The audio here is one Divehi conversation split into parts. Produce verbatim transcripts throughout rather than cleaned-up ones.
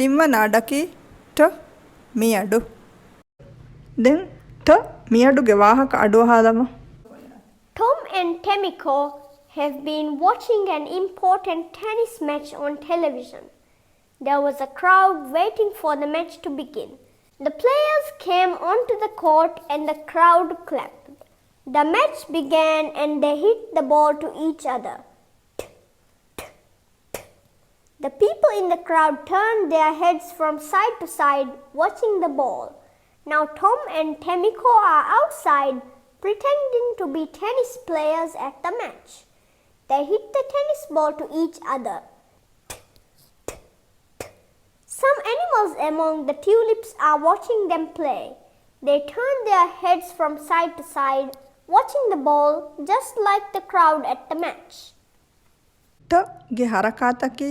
ތިންވަނަ އަޑަކީ ޓ، މިއަޑު. ދެން ޓ، މިއަޑުގެ ވާހަކަ އަޑުއަހާލަމާ. Tom and Temiko have been watching an important tennis match on television. There was a crowd waiting for the match to begin. The players came onto the court and the crowd clapped. The match began and they hit the ball to each other. The people in the crowd turned their heads from side to side, watching the ball. Now Tom and Temiko are outside, pretending to be tennis players at the match. They hit the tennis ball to each other. Some animals among the tulips are watching them play. They turn their heads from side to side, watching the ball, just like the crowd at the match. ޓ ގެ ހަރަކާތަކީ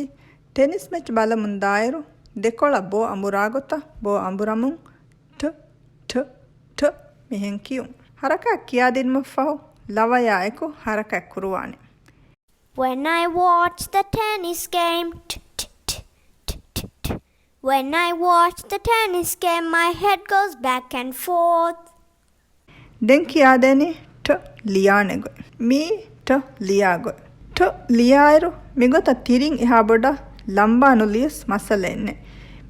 ޓެނިސް މެޗް ބަލަމުން ދާއިރު، ދެކޮޅަށް ބޯ އަނބުރާގޮތަށް ބޯ އަނބުރަމުން ޓ، ޓ، ޓ މިހެން ކިޔުން. ހަރަކާތް ކިޔާދިނުމަށްފަހު، ލަވަޔާ އެކު ހަރަކާތް ކުރުވާނެ. When I watch the tennis game, t, t, t, t, t, t. When I watch the tennis game, my head goes back and forth. ދެން ކިޔާދޭނީ ޓ ލިޔާނެ ގޮތް. މީ ޓ ލިޔާ ގޮތް. ޓ ލިޔާއިރު، މިގޮތަށް ތިރިން އެހާ ބޮޑަށް ލަނބާ ނުލިޔަސް މައްސަލައެއް ނެތް.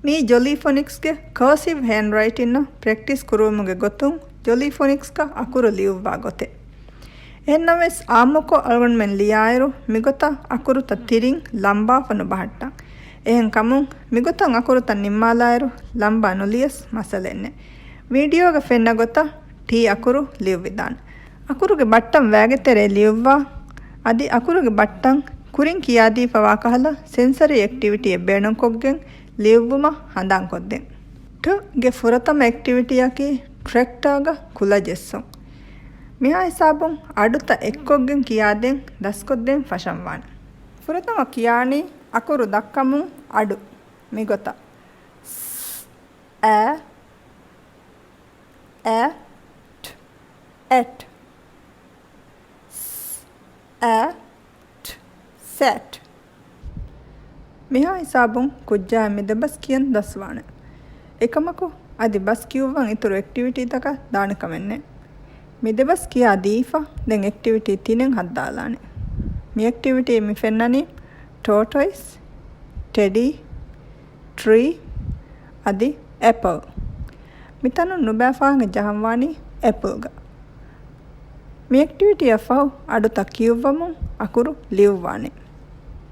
މީ ޖޮލީފޮނިކްސްގެ ކާސިވް ހޭންޑްރައިޓިންއަށް ޕްރެކްޓިސް ކުރުވުމުގެ ގޮތުން ޖޮލީފޮނިކްސްގަ އަކުރު ލިޔުއްވާ ގޮތެއް. އެހެންނަމަވެސް، އާއްމުކޮށް އަޅުގަނޑުމެން ލިޔާއިރު، މިގޮތަށް އަކުރުތައް ތިރިން ލަނބާފަ ނުބަހައްޓަން. އެހެންކަމުން، މިގޮތަށް އަކުރުތައް ނިންމާލާއިރު، ލަނބާ ނުލިޔަސް މައްސަލައެއް ނެތް. ވީޑިއޯގަ ފެންނަ ގޮތަށް ޓީ އަކުރު ލިޔުއްވިދާނެ. އަކުރުގެ ބައްޓަން ވައިގެ ތެރޭ ލިޔުއްވާ، އަދި އަކުރުގެ ބައްޓަން ކުރިން ކިޔާދީފަވާ ކަހަލަ ސެންސަރީ އެކްޓިވިޓީއެއް ބޭނުންކޮށްގެން ލިޔުއްވުމަށް ހަނދާންކޮށްދޭން. ޓް ގެ ފުރަތަމަ އެކްޓިވިޓީއަކީ ޓްރެކްޓާގަ ކުލަ ޖެއްސުން. މިހާ ހިސާބުން އަޑުތައް އެއްކޮށްގެން ކިޔާދޭން ދަސްކޮށްދޭން ފަށަންވާނެ. ފުރަތަމަ ކިޔާނީ އަކުރު ދައްކަމުން އަޑު. މިގޮތަށް. ސް، އަ، އަ، ޓް، އެޓް. ސް، އަ، ޓް، ސެޓް. މިހާ ހިސާބުން ކުއްޖާއަށް މި ދެބަސް ކިޔަން ދަސްވާނެ. އެކަމަކު، އަދި ބަސް ކިޔުއްވަން އިތުރު އެކްޓިވިޓީތަކަށް ދާނެ ކަމެއް ނެތް. މި ދެބަސް ކިޔާ ދީފަ، ދެން އެކްޓިވިޓީ ތިނެއް ހައްދާލާނެ. މި އެކްޓިވިޓީ މި ފެންނަނީ ޓޯޓޮއިސް، ޓެޑީ، ޓްރީ، އަދި އެޕަލް. މިތަނުން ނުބައި ފަހަން ޖަހަންވާނީ އެޕަލްގަ. މި އެކްޓިވިޓީއަށް ފަހު އަޑުތައް ކިޔުއްވަމުން އަކުރު ލިޔުއްވާނެ.